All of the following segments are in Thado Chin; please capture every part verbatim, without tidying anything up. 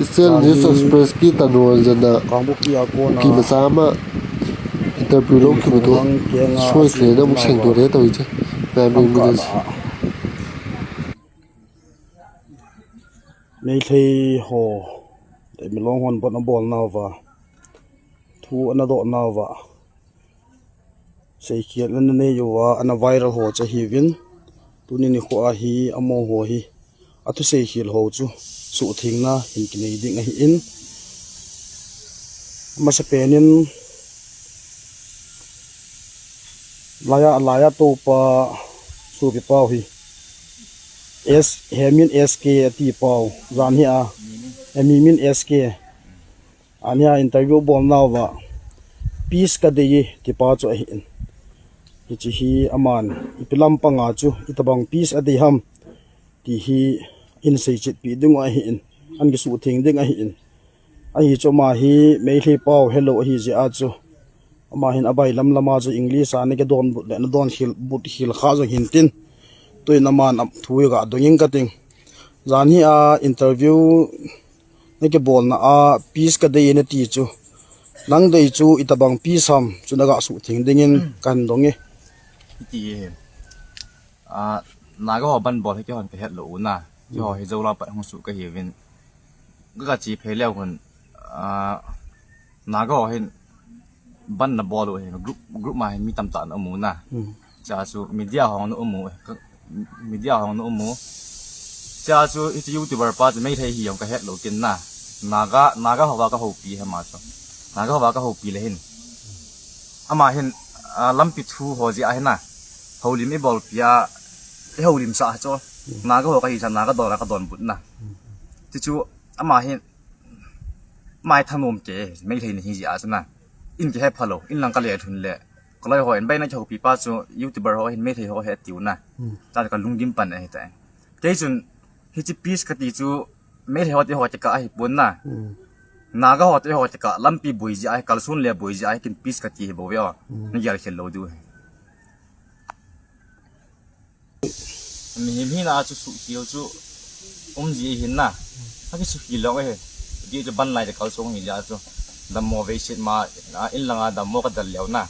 Sel News Express ki tanol jana ki masama interview lo ki mutu soi kle na museng do re tau iche. Pami mi na. Meitei ho, Teimilong hon bon abol nauva, thu ana doh nauva, seikhel ana nei uva, ana viral ho chu ahiuvin, tuni nikho a hi amaho hi athusei khel ho chu suhthengna hin kinei ding ahin, amasapen in laiya, laiya topa sopi pau hi, S, hemin S K ati pau, jan hi a, hemi min S K. Ania interview bol nauva, peace kadei e, ti pa chu ahin. Hiche hi aman, ipi lampanga chu, itobang peace adei ham, ti hi, ahin seichetpi ding u ahin, ahin kisuhtheng ding ahin. Ahi chu ama hi, Meitei pau helou ahi jeh a chu, ama hin abailam lama chu English a ana kidonbut le, ana don khel, but khel kha jong hintin. Tuin aman thu hi ga dong ing kating. Jan hi a interview na kibolna a peace kadei e nati chu. Nang dei chu itobang peace ham chu naga suhtheng dingin kahin dong e. Hiti hi. A, Naga ho ban bol hi keihon kahet lou u na. Keiho hi Zolai pat hung suh kahiuvin. Ka, kache phei leu hun, a, Naga ho hin ban nabol u hi group, group ma hin mi tamtah na um u na. Chua chu media ho na um u, ka, media ho na um u. Chua chu hiche YouTuber pa chu Meitei hi jong kahet lou kin na. Naga, Naga ho va kahoupi hi ama chu. Naga ho va kahoupi le hin. Ama hin, a, lampi thu ho jeh a hin na. Houlim ibolpi a, ihoulimsah chu. Naga ho kahisah, Naga dol a kadonbut na. Ti chu, ama hin, ama hi thanom kei, Meitei nahi jeh a chu na. Ahin kihe phalou, in lang kale lhun le. Kaloi hon, baina kihoupi pa chu, YouTuber ho hin Meitei ho ahi atiu na. Chua kalungdim pan ahitai. Kei chun, hiche peace kati chu, Meitei ho te ho te kah ahipon na. Naga ho te ho te kah, lampi boi jeh a hi, kalson le boi jeh a hi, ken peace kati hi bou ve o. Nagel khel lou diu hi. Mihem hina chu suhkhel chu um ji ahin na. Akisuhkhel lou ahi. Ti chu ban lai te kalsong hi jeh a chu. Dammo veiset ma, a, in langa dammo kadel leu na.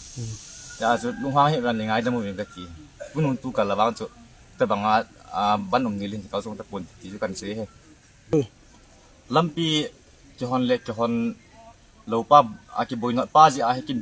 Jeh a chu lunghang hih uvin ngaidam uvin kati. Tunung tukal a vang chu. Tobanga, a, ban um ni le kalsong tapon ti chu kahin sei e. Lampi kihon le kihon lou pa, a, kiboi not pa jeh a hi kin